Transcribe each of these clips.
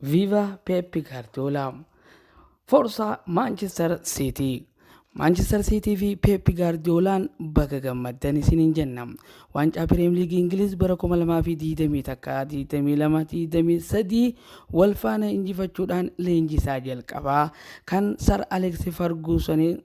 Viva Pep Guardiola! Forza Manchester City! Manchester City fi Pep Guardiolaan baga gammaddan isiniin jenna. Waancaa Piriim Liigii Ingiliz bara 2021 22 23 wal faana injifachuudhaan leenjisaa jalqabaa kan Sir Alex Ferguson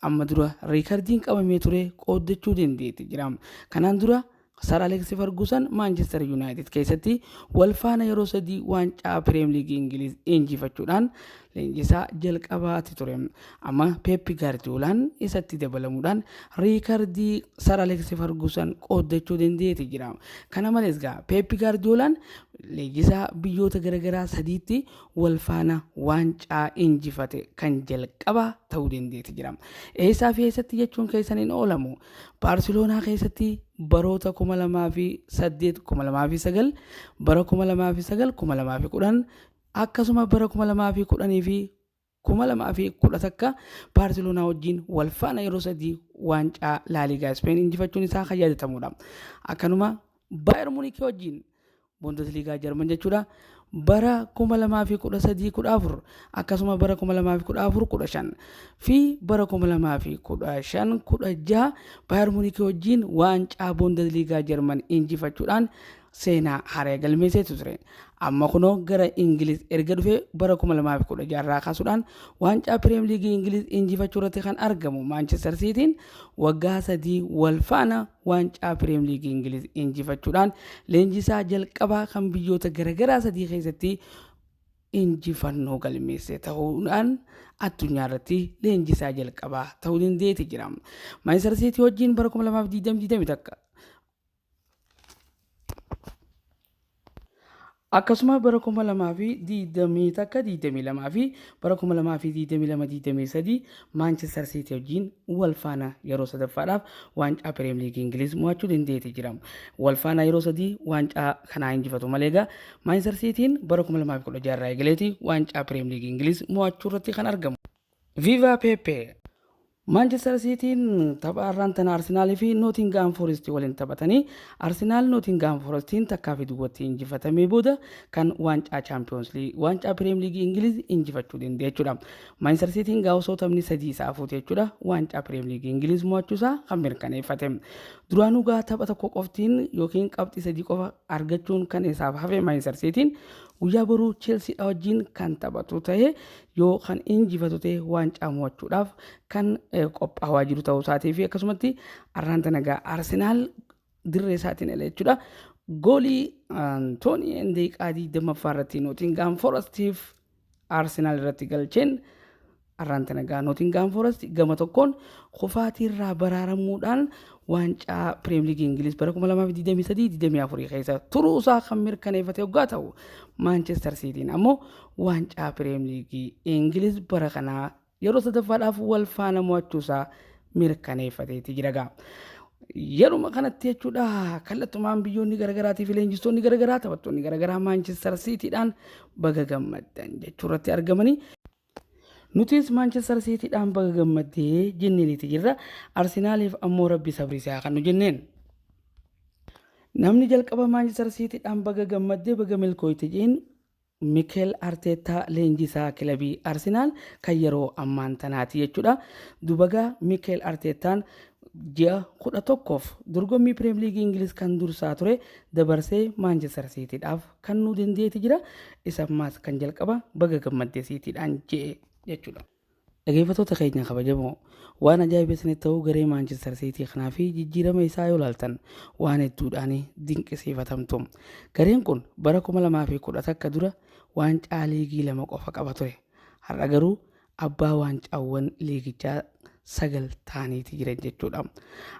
amma dura riikardiin qabamee ture qooddachuu dandeetti jira. Kanaan dura Sar Aleeksi Fargusan Maanchestar Yuunaayitid keessatti wal faana yeroo sadii waancaa Piriim Liigii Ingiliz injifachuudhaan leenjisaa jalqabaati ture. Amma Peeppi Gaardiyoolaan isatti dabalamuudhaan riikardii Sar Aleeksi Fargusan qooddachuu danda'eeti jira. Kana malees gaa Peeppi Gaardiyoolaan leenjisaa biyyoota garaagaraa sadiitti wal faana waancaa injifate kan jalqabaa ta'uu danda'eeti jira. Eessaa fi eessatti jechuun keessan hin oolamu. Baarseloonaa keessatti baroota 2008, 2009, bara 2009, 2010 akkasuma bara 2010 fi 2011 Baarseloonaa wajjin wal faana yeroo sadii waancaa Laaligaa Ispeen injifachuun isaa kan yaadatamudha. Akkanuma Baayer Munikii wajjin Bundesliga Jarman jechuudha. Bara 2013 14 akkasuma bara 2014 15 fi bara 2015 16 Baayern Munikii wajjin waancaa Bundesliga Jarman injifachuudhaan seenaa haaraa galmeesseetu ture. Amma kunoo gara Ingiliz erga dhufee bara 2016 irraa kaasuudhaan waancaa Piriim Liigii Ingiliz injifachuu irratti kan argamu Maanchestar Siitiin waggaa sadii wal faana waancaa Piriim Liigii Ingiliz injifachuudhaan leenjisaa jalqabaa kan biyyoota garagaraa sadii keessatti injifannoo galmeesse ta'uudhaan addunyaa irratti leenjisaa jalqabaa ta'uu dandeeti jira. Maanchister Siitii wajjin bara 2020 Akkasuma bara 2021 22 fi bara 2022 23 Maanchestar Siitii wajjin wal faana yeroo sadaffaadhaaf waancaa Piriim Liigii Ingiliz mo'achuu dandeetti jira. Wal faana yeroo sadii waancaa kanaa injifatu malee egaa Maanchestar Siitiin bara 2016 irraa eegaleeti waancaa Piriim Liigii Ingiliz mo'achuu irratti kan argamu. Viva Pepe! Maanchestar Siitiin tapha har'aan tana Arsenaalii fi Nootingaam Foorest waliin taphatanii Arsenaal Nootingaam Foorestiin takkaa fi duwwatti injifatamee booda kan waancaa Chaampiyoons Liigii waancaa Piriim Liigii Ingiliz injifachuu danda'e jechuudha. Maanchestar Siitiin gaa osoo taphni sadii isaa hafuuti jechuudha waancaa Piriim Liigii Ingiliz mo'achuu isaa kan mirkaneeffate. Duraanuu gaa tapha tokko qoftiin yookiin qabxii sadii qofa argachuun kan isaaf hafe Maanchestar Siitiin guyyaa boruu Cheelsiidha wajjin kan taphatu ta'ee yoo kan injifatu ta'e waancaa mo'achuudhaaf kan qophaawaa jiru ta'uu isaatii fi akkasumatti arraan tana egaa Arsenaal dirree isaatiin ala jechuudha. Goolii Antoonii daqiiqaa 20ffaa irratti Nootingaam Forestiif Arsenaal irratti galcheen arraan tana egaa Nootingaam Forest gama tokkoon kufaatii irraa baraaramuudhaan waancaa Piriim Liigii Ingiliz bara 2023-24 keessa turuu isaa kan mirkaneeffate yoggaa ta'u Maanchestar Siitiin ammoo waancaa Piriim Liigii Ingiliz bara kanaa yeroo sadaffaadhaaf wal faana mo'achuusaa mirkaneeffateeti jira gaa. Yeruma kanatti jechuudha kallattumaan biyyoonni garaagaraatii fi leenjistoonni garaagaraa taphattoonni garaagaraa Maanchestar Siitiidhaan baga gammaddan jechuu irratti argamanii. Nutis Maanchestar Siitiidhaan baga gammaddee jenneeniiti jirra. Arsenaaliif ammoo rabbi sabrii si haa kennu jenneen. Namni jalqaba Maanchestar Siitiidhaan baga gammaddee baga milkooyte jeen Mikel Arteettaa leenjisaa kilabii Arsenaal kan yeroo ammaan tanaati jechuudha. Dubagaa Mikel Arteettaan ji'a 11f dorgommii Piriim Liigii Ingiliz kan dursaa ture dabarsee Maanchestar Siitiidhaaf kennuu dandeeti jira. Isa ammaas kan jalqaba baga gammaddee Siitiidhaan je'e jechuudha. Dhageeffattoota keenya kabajamoo, waan ajaa'iba isinitti ta'u garee Maanchestar Siitii kanaa fi jijjiirama isaa yoo ilaaltan waan hedduudhaan dinqisiifatamtu. Gareen kun bara 2011 dura waancaa liigii lama qofa qaba ture. Har'a garuu abbaa waancaawwan liigichaa sagal ta'aniiti jiran jechuudha.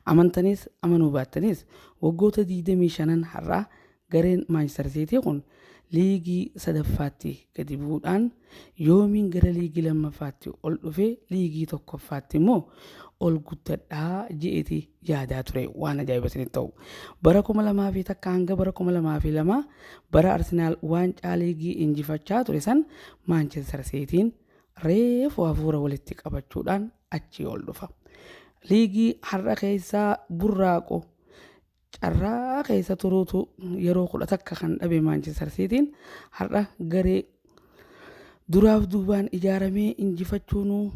Amantanis amanuu baattanis waggoota 25n har'aa Gareen Maanchister Siitii kun liigii sadaffaatti gadi bu'uudhaan yoomiin gara liigii lammaffaatti ol dhufee liigii tokkoffaatti immoo ol guddadhaa je'eeti yaadaa ture waan ajaa'iba isinitti ta'u. Bara 2001 hanga bara 2002 bara Arsenaal waancaa liigii injifachaa ture san Maanchister Siitiin reefu hafuura walitti qabachuudhaan achii ol dhufa. Liigii har'a keessaa burraaqu Carraa keessa turuutu yeroo 11 kan dhabe Maanchister Siitiin har'a garee Duraaf duubaan ijaaramee injifachuunuu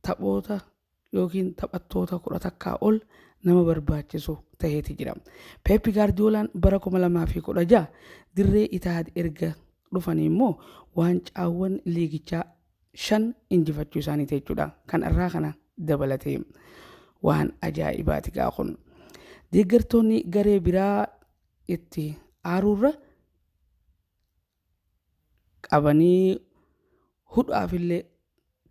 taphoota yookiin taphattoota 11 ol nama barbaachisu ta'eeti jira. Peep Gaardiyoolaan bara 2016 dirree Itaad erga dhufanii immoo waancaawwan liigichaa 5 injifachuu isaaniiti jechuudha. Kan irraa kana dabalatee waan ajaa'ibaati gaa kun. Deeggartoonni garee biraa itti aaruurra qabanii hudhaafillee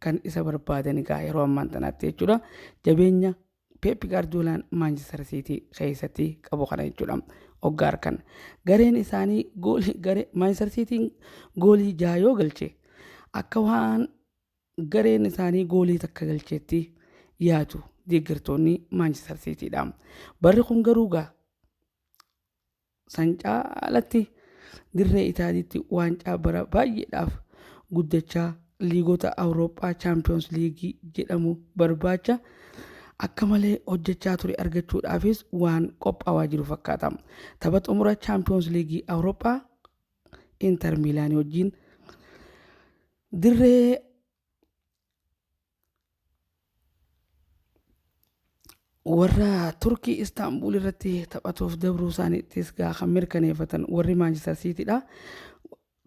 kan isa barbaadan egaa yeroo ammaan tanaatti jechuudha. Jabeenya Peep Gaardiyoolaan Maanchister Siitii keessatti qabu kana jechuudha. Hoggaa harkan gareen isaanii goolii garee Maanchister Siitiin goolii 6 yoo galche akka waan gareen isaanii goolii takka galcheetti yaadu deeggartoonni Maanchister Siitiidha. Barri kun garuu gaa san caalatti dirree Itaaliitti waancaa bara baay'eedhaaf guddachaa liigota Awurooppaa Chaampiyoons Liigii jedhamu barbaacha akka malee hojjechaa ture argachuudhaafis waan qophaawaa jiru fakkaata. Tapha xumura Chaampiyoons Liigii Awurooppaa Inter Miilaanii wajjin dirree warra Turkii Istaanbul irratti taphatuuf dabruu isaaniittis gaa kan mirkaneeffatan warri Maanchister Siitiidha.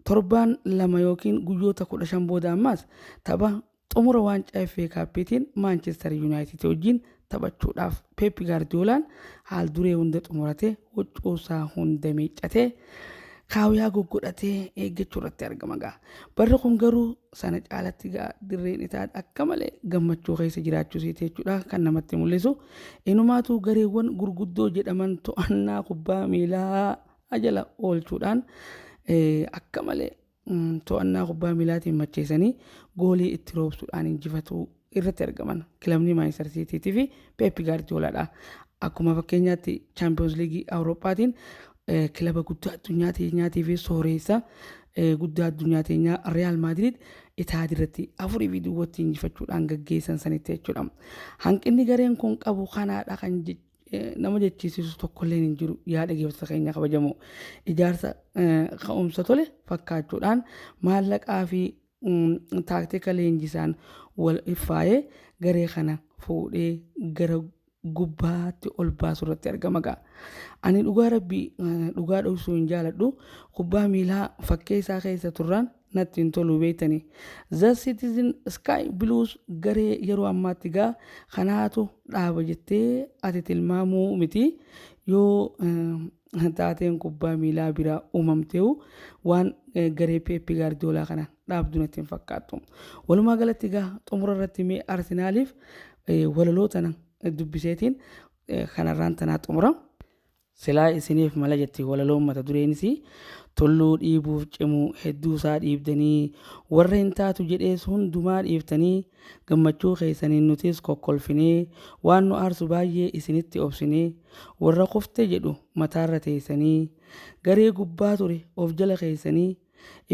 Torbaan 2 yookiin guyyoota 15 booda ammaas tapha xumura waancaa FA Kaappiitiin Maanchister Yuunaayitid wajjin taphachuudhaaf Peep Gaardiyoolaan haal duree hunda xumuratee huccuusaa hunda miiccatee kaawiyaa goggodhatee eeggachuu irratti argama gaa. Barri kun garuu sana caalatti gaa dirreen isaa akka malee gammachuu keessa jiraachuu isiiti jechuudha kan namatti mul'isu. Inumaatu gareewwan gurguddoo jedhaman to'annaa kubbaa miilaa jala oolchuudhaan akka malee to'annaa kubbaa miilaatiin macheessanii goolii itti roobsuudhaan injifatuu irratti argaman kilabni Maanchister Siitiitii fi Peep Gaardiyoolaadha. Akkuma fakkeenyaatti Chaampiyoons Liigii Awurooppaatiin kilaba guddaa addunyaa teenyaatii fi sooreessa guddaa addunyaa teenyaa Riyaal Maadiriid Itaad irratti 4-0tti injifachuudhaan gaggeessan sanitti jechuudha. Hanqinni gareen kun qabu kanaadha kan nama jechiisisu tokkolleen hin jiru yaa dhaggeeffattoota keenya kabajamoo. Ijaarsa ka'umsa tole fakkaachuudhaan maallaqaa fi taaktika leenjisaan wal iffaayee garee kana fuudhee gara gubbaatti ol baasu irratti argama ga'a. Ani dhugaa rabbii dhugaa dhoksuu hin jaaladhu. Kubbaa miilaa fakkeessaa keessa turraan natti hin tolu beektanii. The Citizen Sky Blues garee yeroo ammaatti gaa kanaatu dhaaba jettee ati tilmaamuu miti yoo taateen kubbaa miilaa biraa uumamteewu waan garee Peep Gaardiyoolaa kana dhaabdu natti hin fakkaattu. Walumaa galatti gaa xumura irratti mee Arsenaaliif walaloo tana dubbiseetiin kanarraan tanaa xumura. Silaa isiniif mala jetti walaloon mata dureenis tulluu dhiibuuf cimu hedduusaa dhiibdanii warra hin taatu jedhees hundumaa dhiiftanii gammachuu keessaniin nutis kokkolfinee waan nu aarsu baay'ee isinitti obsinee warra kufte jedhu mataarra teessanii garee gubbaa ture of jala keessanii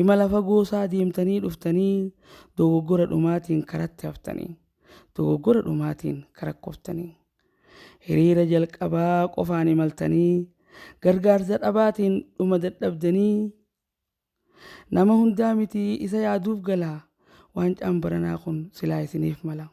imala fagoosaa deemtanii dhuftanii dogoggora dhumaatiin karatti haftanii dogoggora dhumaatiin karakkoftanii. Hiriira jalqabaa qofaan imaltanii gargaarsa dhabaatiin dhuma dadhabdanii nama hundaa miti isa yaaduuf galaa waancaan baranaa kun silaa isiniif mala.